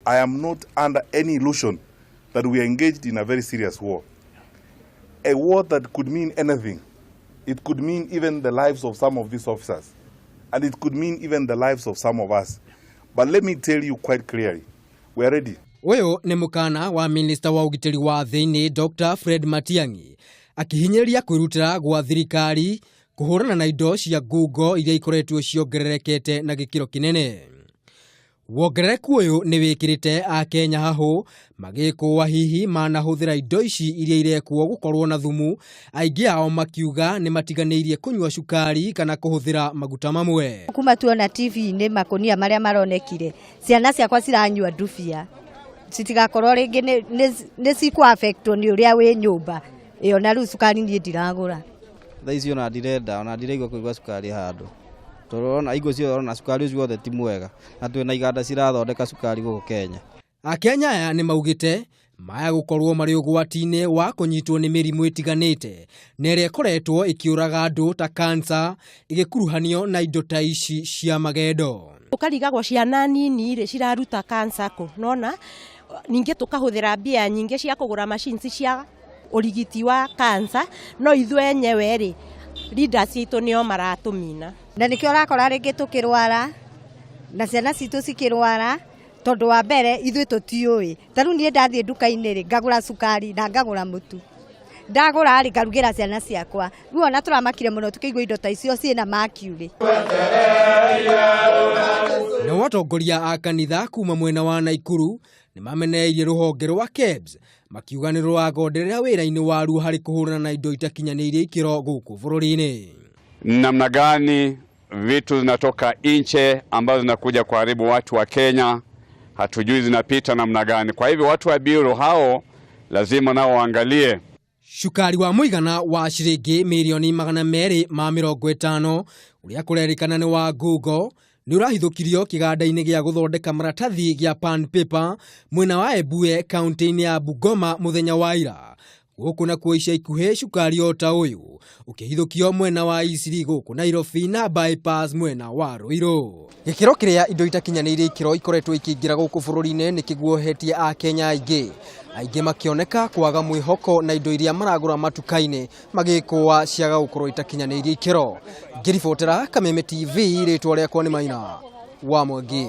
I am not under any illusion that we are engaged in a very serious war. A war that could mean anything. It could mean even the lives of some of these officers. And it could mean even the lives of some of us. But let me tell you quite clearly, we are ready. Ũyũ nĩ mũkana wa minista wa ũgitĩri wa thĩinĩ Dr Fred Matiang'i akĩhinyĩrĩria kwĩrutĩra gwa thirikari kũhũrana na indo cia ngungo iria ikoretwo ciongererekete na gĩkĩro kĩnene. Wongerereku ũyũ nĩ wĩkĩrĩte akenya hahũ magĩkũa hihi manahũthĩra indo ici iria irekwo gũkorwo na thumu, aingĩ ao makiuga nĩ matiganĩirie kũnyua cukari kana kũhũthĩra maguta mamwe. Kuma tuona TV-inĩ makonia marĩa maronekire, ciana ciakwa ciranyua ndubia, citigakorwo rĩngĩ nĩ cikũ affectwo nĩ ũrĩa wĩ nyũmba ĩyo, na rĩu cukari niĩ ndiragũra. Thaa ici ona ndirenda, ona ndiraigua kũigua cukari handũ, tondũ ona ingo ciothe, ona cukari ũcio wothe ti mwega, na twĩna iganda cirathondeka cukari gũkũ Kenya. Akenya aya nĩ maugĩte maya gũkorwo marĩ ũgwati-inĩ wa kũnyitwo nĩ mĩrimũ ĩtiganĩte na ĩrĩa ĩkoretwo ĩkĩũraga andũ ta kansa ĩgĩkuruhanio na indo ta ici cia magendo. Ũkarigagwo ciana nini rĩ ciraruta cancer kũ, nona ningĩ tũkahũthĩra mbia nyingĩ cia kũgũra machines cia ũrigiti wa cancer, no ithuĩ enyewe rĩ, leaders itũ nĩo maratũmina. Na nĩkĩo ũrakora rĩngĩ tũkĩrwara na ciana citũ cikĩrwara, tondũ wa mbere ithuĩ tũtiũĩ. Ta rĩu niĩ ndathiĩ nduka-inĩ rĩ, ngagũra cukari na ngagũra mũtu, ndagũra rĩ, ngarugĩra ciana ciakwa. Rĩu ona tũramakire mũno tũkĩigua indo ta icio ciĩna mercury. Nao atongoria a kanitha kuma mwena wa Naikuru nĩ mameneirie rũhonge rwa KEBS makiuga nĩ rũragonderera wĩra-inĩ waruo harĩ kũhũrana na indo itakinyanĩirie ikĩro gũkũ bũrũri-inĩ. Namna gani vitu zinatoka nje ambazo zinakuja kuharibu watu wa Kenya, hatujui zinapita namna gani. Kwa hivyo watu wa bureau hao lazima nao waangalie. Cukari wa mũigana wa ciringi 250,000,000 ũrĩa kũrerĩkana nĩ wa ngungo nĩ ũrahithũkirio kĩganda-inĩ gĩa gũthondeka maratathi gĩa Pan Paper mwena wa Ebue, kaunti-inĩ ya Bungoma, mũthenya wa ira. Gũkũ nakuo ica ikuhĩ cukari o ta ũyũ ũkĩhithũkio mwena wa Eastleigh gũkũ Nairobi na Bypass mwena wa Ruiru. Gĩkĩro kĩrĩa indo itakinyanĩirie ikĩro ikoretwo ikĩingĩra gũkũ bũrũri-inĩ nĩ kĩguohetie akenya aingĩ, aingĩ makĩoneka kwaga mwĩhoko na indo iria maragũra matuka-inĩ magĩkũa ciaga gũkorwo itakinyanĩirie ikĩro. Ngĩribotera Kameme TV, rĩtwa rĩakwa nĩ Maina wa Mwangi.